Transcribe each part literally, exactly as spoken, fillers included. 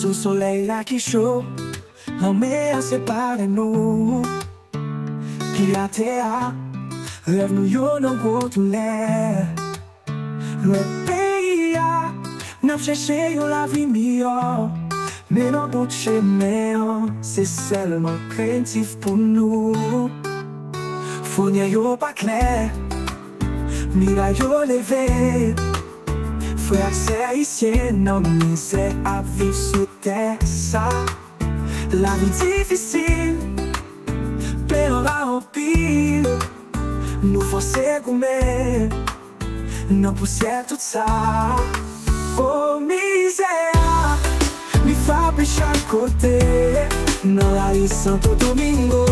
Sou solèy la ki cho, lanmè a separe nou. Pye atè a, rèv nou yo nan gwo toulè. Lwen peyi a, n ap chèche yon lavi miyò. Men nan bout chemen an, se sèlman krentif pou nou. Fonyè yo pa klè, miray yo leve. Frè ak sè ayisyen nan mizè ap viv sou tè sa. Lavi difisil, plen anba anpil. Nou fòse goumen nan pousyè tout sa. O mizè a, li frape chak kote. Nan lari Santo Domingo,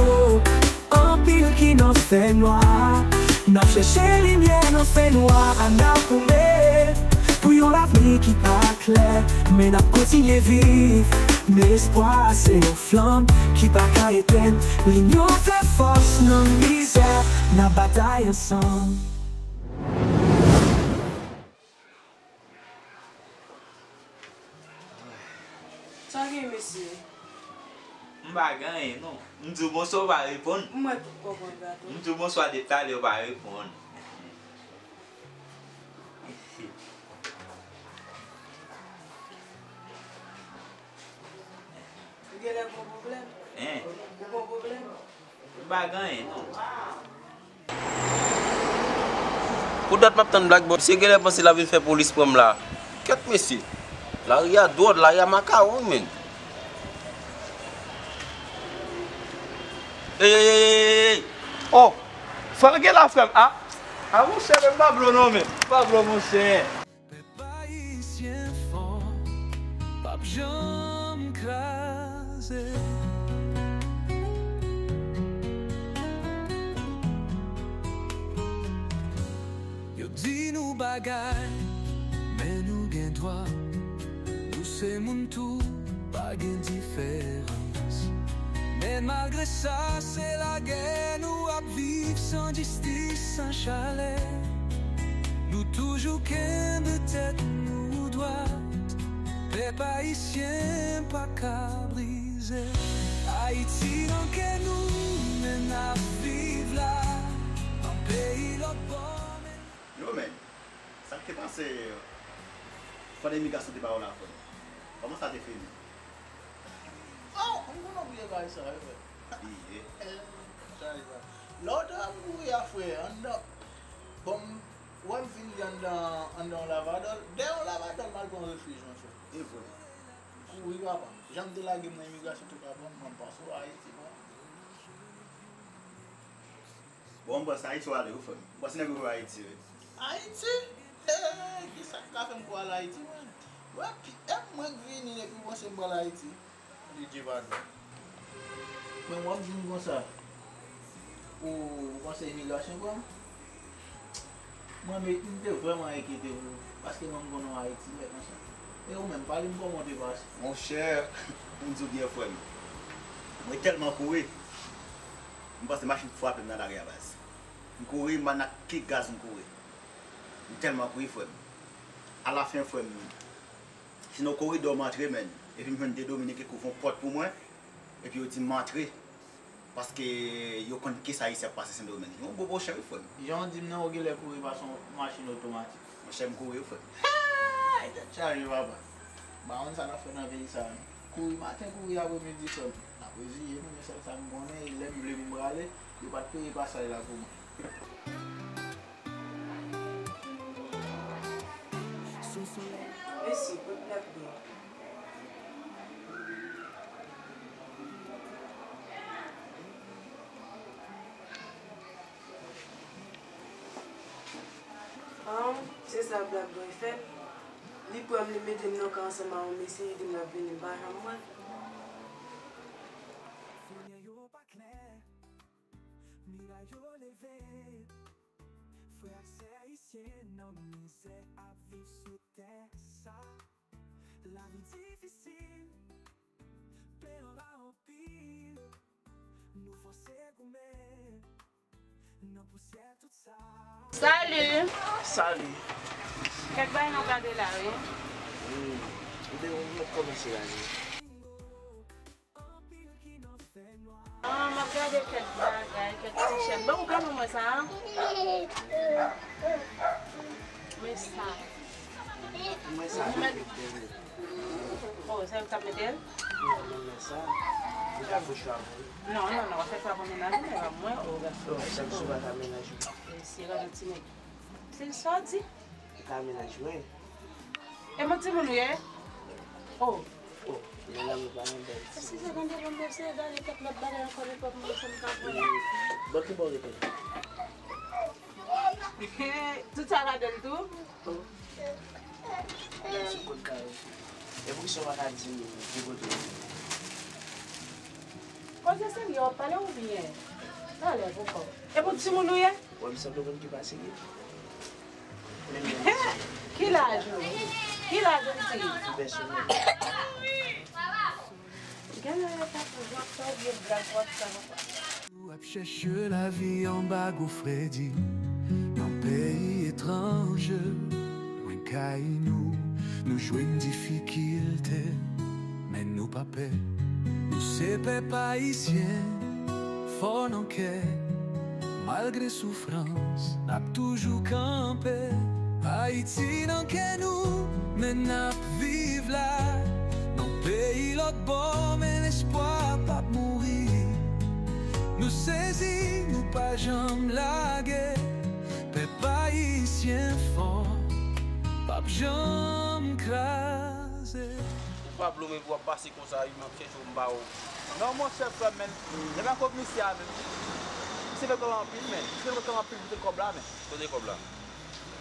anpil ki nan fènwa. N ap chèche limyè nan fènwa a, n ap goumen pou yon lavni ki pa klè. Men n ap kontinye viv. Men espwa a se yon flanm ki pa ka etenn. Linyon fè fòs nan mizè, n ap batay ansanm. Sa gen, mesye? M pa gen anyen, non. M di w bonswa, w pa reponn. M wè tout kòkòt gato. M di w bonswa depi talè, w pa reponn. Ou genlè gon pwoblèm? Hein? Ou gon pwoblèm? M pa gen anyen, non. Pou dat m ap tann Black Boy, misye genlè panse l ap vin fè polis pran m la. Kèt mesye. Lari a dwòl, lari a makawon, menn. Ey, ey, ey, ey, ey. Oh, frè m gen la, frè m. Ah, ah, monchè, men m pa blo non, menn. M pa blo, monchè. Pèp ayisyen fò, p ap janm kraze. Yo di nou bagay, men nou gen dwa. Nou se moun tou, pa gen diferans. Men malgre sa, se lagè nou ap viv san jistis, san chalè. Nou toujou kenbe tèt nou dwat. Pèp ayisyen pa ka brize. Ayiti nan kè nou, men n ap viv la. Nan peyi lòt bò, men Yo, men, sa k te pase pandan imigrasyon te ba w la, frè m? Kòman sa te fini? Oh, m konnen w bliye bagay sa, wi, frè. Bliye? Eh, sa rive. Lè w te wè m kouri a, frè, anndan, bon, m, wè m vin li anndan, anndan yon lavadòl. Dèyè yon lavadòl, m al pran refij, monchè. E vre? M kouri, papa. Jan m te lage m nan imigrasyon, te ka pran m, mwen m pase w Ayiti, bon. Bon, m panse Ayiti w ale, wi, frè m. M panse nèg yo wè Ayiti, wi. Ayiti? Hey, kisa k ka fè m kwè al Ayiti, mwen? Wè, pi, e mwen k vini epi w panse m pral Ayiti? Lidye padon. Men w ap vin konsa. Ou, ou panse imigrasyon pran m? Mwen, men, m te vrèman enkyete pou ou, paske mwen, m konnen w Ayiti, lè konsa. E ou menm, pale m kòman w te pase? Monchè, pou m di w byen, frè m, mwen tèlman kouri, m panse machin frape m nan lari a, baz. M kouri, m pa nan ki gaz m kouri. M tèlman kouri, frè m. Alafen, frè m, se nan koridò m antre, menn. Epi m jwenn de Dominiken k ouvri yon pòt pou mwen. Epi yo di m antre. Paske yo konn kisa Ayisyen ap pase Sendomeng. Yon bon pwochen, wi, frè m. Jan w di m nan, ou genlè kouri pase yon machin otomatik. Monchè, m kouri, wi, frè m. Hey! Tèt chaje, papa. M pa konn sa n ap fè nan peyi sa a, non. Kouri maten, kouri apremidi, frè m. N ap reziye nou, men sèl sa m konnen, e lè m vle m prale, yo pa t peye pasaj la pou mwen. Mèsi, kot Black Boy? An, se sa Black Boy fè. Li pran m, li mete m nan ka ansanm a yon mesye, li di m l ap vini, m pa janm wè l. Fonyè yo pa klè, miray yo leve. Frè ak sè ayisyen nan mizè ap viv sou tè sa. Lavi difisil, plen anba anpil. Nou fòse goumen nan pousyè tout sa. Salut! Salut! Kèk bagay n ap gade la, wi. Hmm. Ou te ou mèt kòmanse la, wi. Ah, m ap gade kèk bagay, kèk ti chèn. Bon, ou ka ban mwen sa a? Men sa. Mwen sa, mwen mèt. Oh, se ou k ap mete l? Non, mwen mèt sa. Ou ka fè chwa pou ou. Non, non, non, w ap fè chwa pou mennaj ou, men pa mwen, oh, gason. Oh, sa m sou pa ka mennaj ou. E si e gade ti nèg. Se sa w di? Ou ka mennaj mwen. E bon timoun ou ye? Oh. Oh, men la, mwen pa yon bèl timoun. Si se gande bon mesye, gade kèk lòt bagay ankò, men pòp mwen, sa m ka pran. Bon, ki bò w rete? Tout sa ladan l tou? Oh. Gade sou kont kay ou. E poukisa w pa ka di m ki kote w rete? Koze serye, w ap pale oubyen? Talè poko. E pou timoun ou ye? Wè m sanble konn ki pase li. Men men. Ki laj ou? Ki laj ou, pitit? M pèsonèl. Gen lè yo t ap fè w vye blag, w ap sa, w ap sa. Nou ap chèche lavi anba gwo fredi nan peyi etranje. Lwen kay nou, nou jwenn difikilte, men nou pa pè. Nou se pèp ayisyen, fò nan kè. Malgre soufrans, n ap toujou kanpe. Ayiti nan kè nou, men n ap viv la. Nan peyi lòt bò, men lespwa p ap mouri. Nou sezi, nou pa janm lage. Pèp ayisyen fò, p ap janm kraze. Ou pa blo men pou w ap pase konsa, wi, m ap chèche w, m ba w. Non, monchè, frè m, men, lè m ak komisè a, men, misye fè kòb anpil, men. Misye fè kòb anpil pou te kòb la, men. Kote kòb la?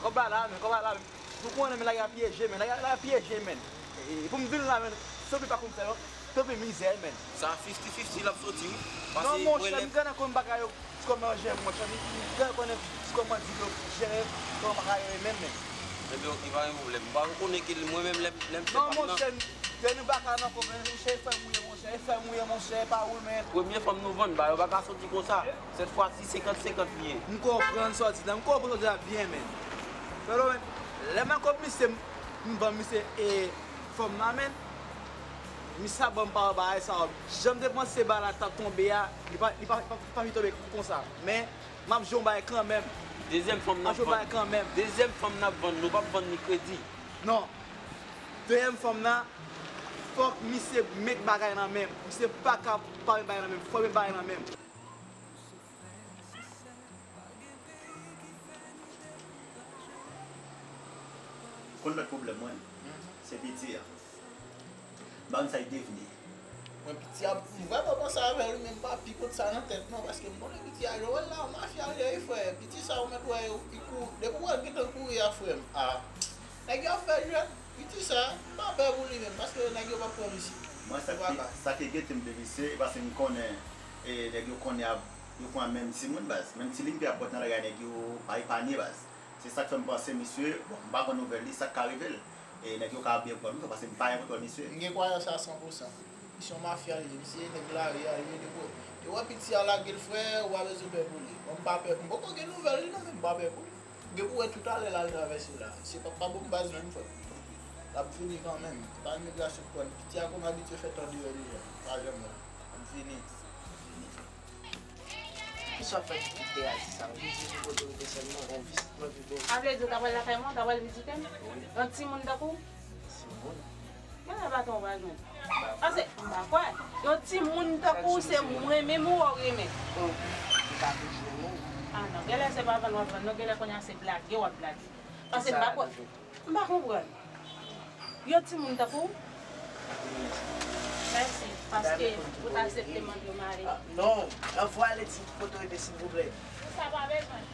Kòb la la, men, kòb la la, men. Nou konnen, men, lari a pyeje, men. Lari a pyeje, men. E, e pou m vin la, men, tanpri pa konn fè, non. Tanpri mizè, men. Sa fifty fifty l ap soti, wi. Non, monchè, m gentan konn bagay yo, ti kòman jere, monchè. M gentan konnen ti kòman di yo jere, kòman bagay yo ye menm, men. Ebyen, oke, pa gen pwoblèm. M pa konnen ke mwen menm, lè m, lè m fè pa m nan. Non, monchè, lè nou baka nan kòb, monchè, e fè m ou ye, monchè, e fè m ou ye, monchè, e pa ou, men. Premye fanm nou vann, bagay yo pa ka soti konsa. Sèt fwa si, senkant senkant li ye. M konprann sa w di la, m konprann sa w di la byen, men. Fè l, men, lè m ak misye, m, m vann misye, e, fanm nan, men. Misye ap ban m pawòl bagay sa yo. Jan m te panse bagay la t ap tonbe a, li pa, li pa, li pa, li pa fin tonbe konsa. Men, m ap jwe yon bagay kanmenm. Dezyèm fanm n ap vann. M ap jwe yon bagay kanmenm. Dezyèm fanm n ap vann, nou p ap vann li kredi. Non. Dezyèm fanm nan, fòk misye met bagay nan men m. Misye pa ka pa met bagay nan men m. Fòk met bagay nan men m. Ou konn lòt pwoblèm mwen? Se piti a. M pa konn sa l devni. Mwen, piti a, m vrèman panse avè l, men m pa pi pot sa nan tèt, non, paske m konnen piti a, jan w wè l la, mafya l ye, wi, frè. Piti sa, ou mèt wè, li kou, depi w wè l gentan kouri a, frè m. A. Nèg yo ap fè jwèt, piti sa, m pa pè pou li menm, paske nèg yo p ap pran misye. Mwen, sa ki, sa ki enkyete m de misye, e paske m konnen, e, nèg yo konnen ap, yo pran menm timoun, baz. Menm ti liy ke y ap bwè nan lari a, nèg yo pa epanye, baz. Se sa k fè m panse misye, bon, m pa konn nouvèl li, sa k ka rive l. E nèg yo ka byen pran m tou, paske m pa gen kontwòl misye. M gen kwayans sa san pou san. Misye yon mafya li ye, misye nèg lari a, li ye depi yo wè piti a lage l, frè, ou pa bezwen pè pou li. Bon, m pa pè, m poko gen nouvèl li non, men m pa pè pou li. Gen pou wè toutalè l al travèse la. Se pa, pa bon baz menm, frè. L ap vini kanmenm. Pa imigrasyon k pran li. Piti a konn abitye fè tan deyò deja. Pa janm wè. L ap vini. Poukisa w ap fè tout teyat sa? Vizit pou otorite sèlman, on vizit mwen pi byen. A vle di w ta pral lakay mwen, w ta pral vizite m? Wi. Yon timoun tankou w? Timoun? Genlè baton w pa jwenn. Pase, m pa kwè. Yon timoun tankou w, se mwen menm ou wè w renmen. Oh, m pa toujou renmen w. Ah non, genlè se pa vann w ap vann, non, genlè kounye a se blage w ap blage. Pase m pa kwè. M pa konprann. Yon timoun tankou w? Mèsi, paske ou t aksepte mande w mari. Ah, non, anvwa ale di kote w rete, silvouplè. Pou sa pa bezwen.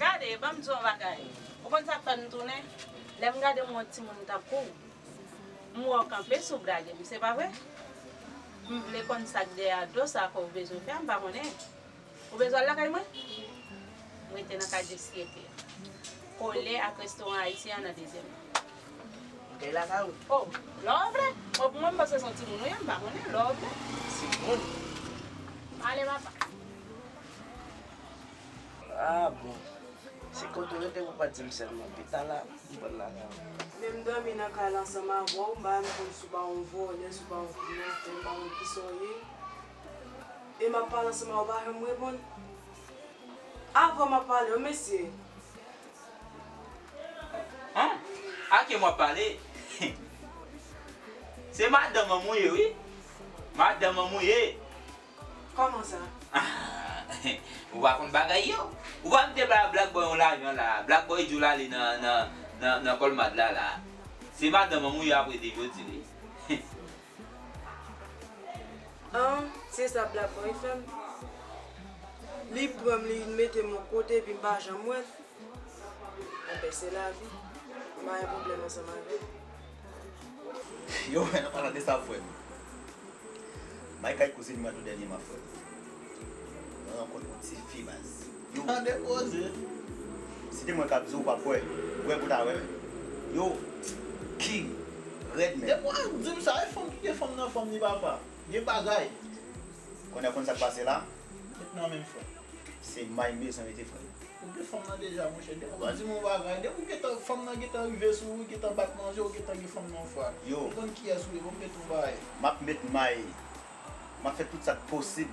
Gade, ban m di w yon bagay. Ou konn sa k fè m tounen? Lè m gade m wè yon timoun tankou w, m wè w kanpe sou blage m, se pa vre? M vle konn sa k dèyè do sa ke w bezwen fè a, m pa konnen. Ou bezwen al lakay mwen? M rete nan katye Siyete a. Kole ak restoran ayisyen an nan dezyèm nan. M kay lakay ou. Oh, lè w vle. Bon, pou mwen, m panse se yon timoun ou ye, m pa konnen. Lè w vle. Timoun? Ale, papa. Ah, bon. Se kote w rete pou w pa di m sèlman. Pita la, m pran lakay ou. Men m dòmi nan kay la ansanm avè w, m pa menm konn si w pa yon vòlè, si w pa yon kidnapè, m pa konn kisa w ye. E m ap pale ansanm avè w, ou pa janm reponn. Avè w m ap pale, wi, mesye. An? A ki w ap pale? Se madanm an m ou ye, wi. Madanm an m ou ye. Kòman sa? Ou pa konn bagay yo? Ou pa m te ba Black Boy yon lajan la? Black Boy di w l ale nan, nan, nan, nan Colmart la, la. Se madanm an m ou ye apre de jodi, wi. An, se sa Black Boy fè m. Li pran m, li mete m yon kote, epi m pa janm wè l. Enben, se lavi. M pa gen pwoblèm ansanm avè l. Yo, men an palan de sa, frè m. M al kay kouzin mwen tou dènyèman, frè m. Mwen rankontre yon ti fi, baz. Yo. Tande koze. Si te mwen k ap di w, w p ap kwè. Wè pou w ta wè, men. Yo, king, rèd, men. Depi w ap di m sa, e fanm ki gen fanm nan fanm li, papa. Gen bagay. Konnen w konn sa k pase la? Met nan men m, frè. Se may m bezwen mete, frè. Ou gen fanm nan deja, monchè. Depi w di m yon bagay, depi w gentan, fanm nan gentan rive sou ou, gentan bat manje, ou gentan gen fanm nan yon fwa. Yo. M konn kiyès ou ye, bon, m met yon bagay. M ap met may. M ap fè tout sa k posib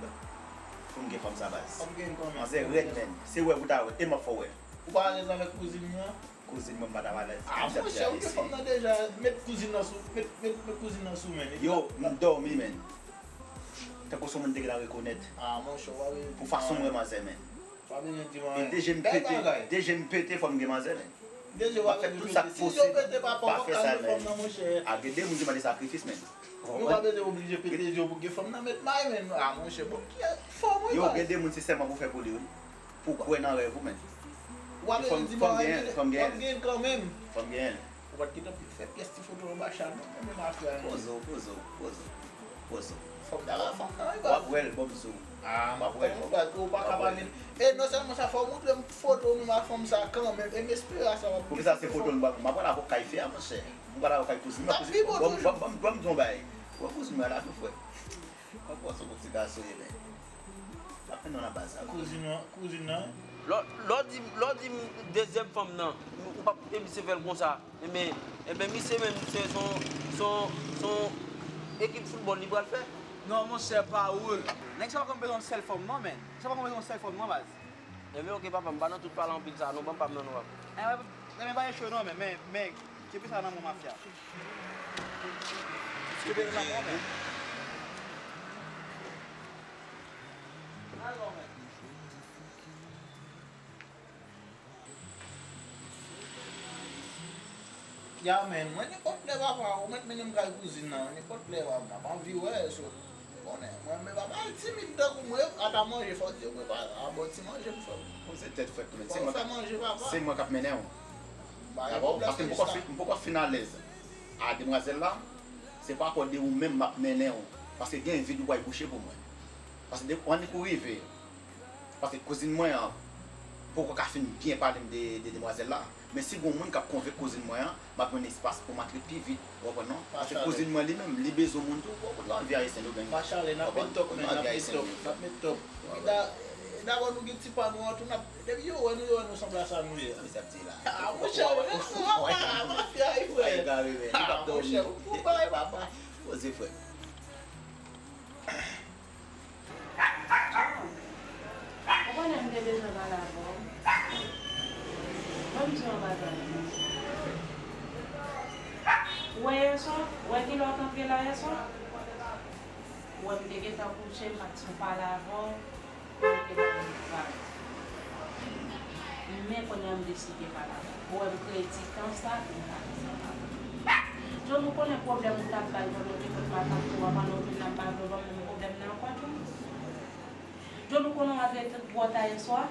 pou m gen fanm sa, baz. W ap gen l kanmenm. Manzè rèd, menn. Se wè pou w ta wè, e m ap fè w wè. Ou pa alèz avèk kouzin mwen? Kouzin mwen, m pa t ap alèz. A, monchè, ou gen fanm nan deja, met kouzin nan sou, met, met, met kouzin nan sou men. Yo, m dòmi, menn. Tankou se yon moun m te gentan rekonèt. A, monchè, w pa bezwen di m anyen. Pou fason m wè manzè, menn. W pa bezwen di m anyen. E de je m pete, de je m pete, fò m gen manzè, menn. M ap fè tout sa k posib, pa fè sa, menn. A, gen de moun ki mande sakrifis, menn. Ou pa bezwen oblije pete je w pou gen fanm nan, met may, menn. A, monchè, bon, ki fòm ou ye, baz? Yo, gen de moun se sèlman pou fè pou li, wi. Pou kwè nan rèv ou, menn. W ap vin di m anyen, w ap gen l kanmenm. Fò m genyen l. Ou pa t gentan fè pyès ti foto anba chal non, men mafya. Poze w, poze w, poze w, poze w. Fò m ta wè fanm nan, wi, baz. W ap wè l, ban m di w. A, w ap wè l, baz, ou pa ka pa gen. E non sèlman sa, fò w montre m foto w menm ak fanm sa kanmenm, e m espere a sa w ap. Poukisa se foto l m pral, m ap pral avè w kay fi a, monchè. M pral avè w kay kouzin mwen. Ban m, ban m, ban m di w yon bagay. Wè kouzin mwen la tou, frè. Konprann se yon ti gason ye, men. L ap mennen w nan baz la. Kouzin nan, kouzin nan. Lè w di, lè w di m dezyèm fanm nan, ou p ap te misye fè l konsa. Enben, enben misye menm se son, son, son ekip foutbòl li pral fè. Non, monchè, Paul. Nèg sa pa konn bezwen yon sèl fanm, non, men. Sa pa konn bezwen yon sèl fanm, non, baz. Enben, oke, papa, m pa nan tout pale anpil sa, non, ban m pa m nan, non, papa. Enben, enben, pa gen cho, non, men, men, men, kenbe sa nan men w, mafya. Ya, men, mwen nenpòt lè papa, ou mèt mennen m kay kouzin nan, nenpòt lè papa, m ap anvi wè, so, ou konnen, mwen, men papa, timid tankou mwen, ata manje, fò di yo prepare, a bon ti manje m fè w. Poze tèt frèt ou, men, se mwen k ap, se mwen k ap mennen w. Dakò? Paske m poko fin, m poko fin alèz a demwazèl la, se pa rapò de ou menm m ap mennen w. Paske gen vid ou pral bouche pou mwen. Paske de, annik ou rive, paske kouzin mwen an poko ka fin byen pale m de, de demwazèl la. Men si gon moun k ap konvenk kouzin mwen an, m ap jwenn espas pou m antre pi vit. Ou konprann non? Paske kouzin mwen li menm, li bezwen moun tou. Ou konn anvi ayisyen nou gen. Pa chale, n ap met top, men, n ap met top, n ap met top. Epi da, e dabò nou gen ti pa nou an tou, n ap, depi yo wè nou, yo wè nou sanble a sa nou ye. Sa misye ap di la? A, monchè, ou wè, mafya, wi, frè. A, monchè, ou, ou bay papa. Poze, frè. Ou konnen m te bezwen pale avè w. Ban m di w yon bagay. Ou wè yèswa? Ou wè kilè w t antre la yèswa? Ou wè m te gentan kouche, m pa t janm pale avè w. Mwen te bay yon vag. Men kounye a m deside pale avè w. Ou wè m kreye ti tan sa pou m pale ansanm avè w. John, ou konnen pwoblèm ou t ap bay pandan w te pot matant ou a, pandan w vin la m pa vle w ban m menm pwoblèm nan ankò, John. John, ou konnen w al rete twò ta yèswa.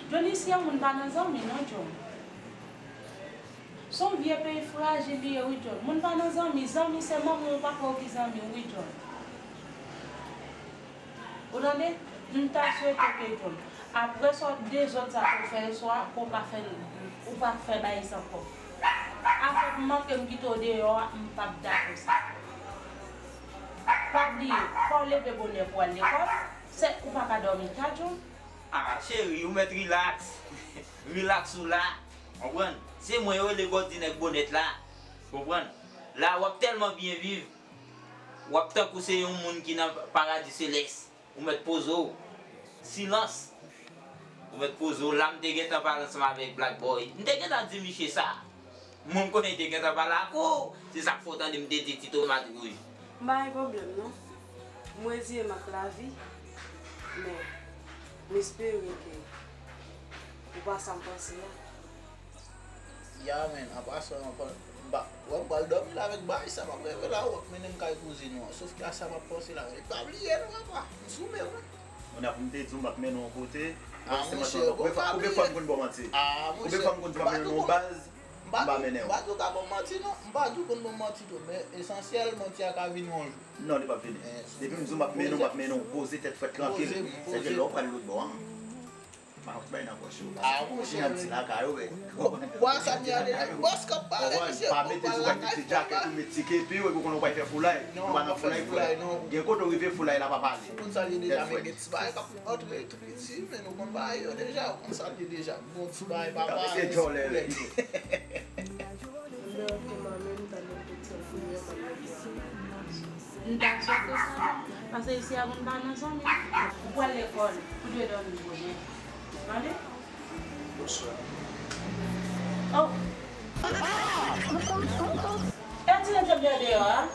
John, isi a moun pa nan zanmi non, John. Se yon vye peyi frajil li ye wi, John. Moun pa nan zanmi, zanmi se manman w, papa w ki zanmi w wi, John. Ou tande? M ta swete ke John, apre sa dezòd sa ke w fè yèswa, ke w pa fè, ou pa fè bagay sa ankò. Afè m manke m kite w deyò a, m p ap dakò sa. Pa bliye, fò w leve bonè pou w al lekòl. Se ou pa ka dòmi ta, John. Ah, cheri, ou mèt rilaks. Rilaks ou la. Konprann? Se mwen yo rele Gòdi nèg bonèt la. Konprann? La, w ap tèlman byen viv. W ap tankou se yon moun ki nan paradi selès. Ou mèt poze w. Silans. Ou mèt poze w. La, m te gentan pale ansanm avèk Black Boy. M te gentan di misye sa. Mwen, m konnen li te gentan pale ak ou. Se sa k fè w tande m te di ti tomat wouj. M pa gen pwoblèm, non. M reziye m ak lavi. Men, m espere ke ou pa sa m panse a. Ya, men, apa sa, apa, m pa, wè, m pral dòmi la avèk bagay sa, m ap reve la, w ap mennen m kay kouzin ou an. Sof ke a sa m ap panse la, men pa bliye non, apa, m sou men, wi. Kounye a pou m te di w m p ap mennen w yon kote, ah, monchè, konbyen fwa m konn ba w manti? Ah, monchè, konbyen fwa m konn di w m ap mennen w yon baz, m pa mennen w? M pa di w ka ba m manti, non, m pa di w konn ba m manti tou, men esansyèl, manti a ka vini yon jou. Non, li p ap vini. Depi m di w m ap mennen w, m ap mennen w poze tèt frèt, trankil. Sèke lè w pral lòtbò an, pa fè bay nan pòch yo. Ah, monchè, ti lakay ou, men. Bò sa m ye a deja, bòs k ap pale, misye, pa mete ti, ti jakèt ou, met ti kepi w, epi w konnen w pral fè foulay. Nou pa nan foulay, frè. Gen kote w rive, foulay la pa pale. Ou konn sa l ye deja, men gen ti bagay k ap antre tou piti, men nou konn bagay yo deja, ou konn sa l ye deja. Bon, ti bagay papa, se djòlè. M ta swete sa, non. Paske isi a moun pa nan zanmi. Ou pral lekòl, ou dwe dòmi bonè. Tande? Bonswa. Oh. E ti nèg k ap dèyè deyò a?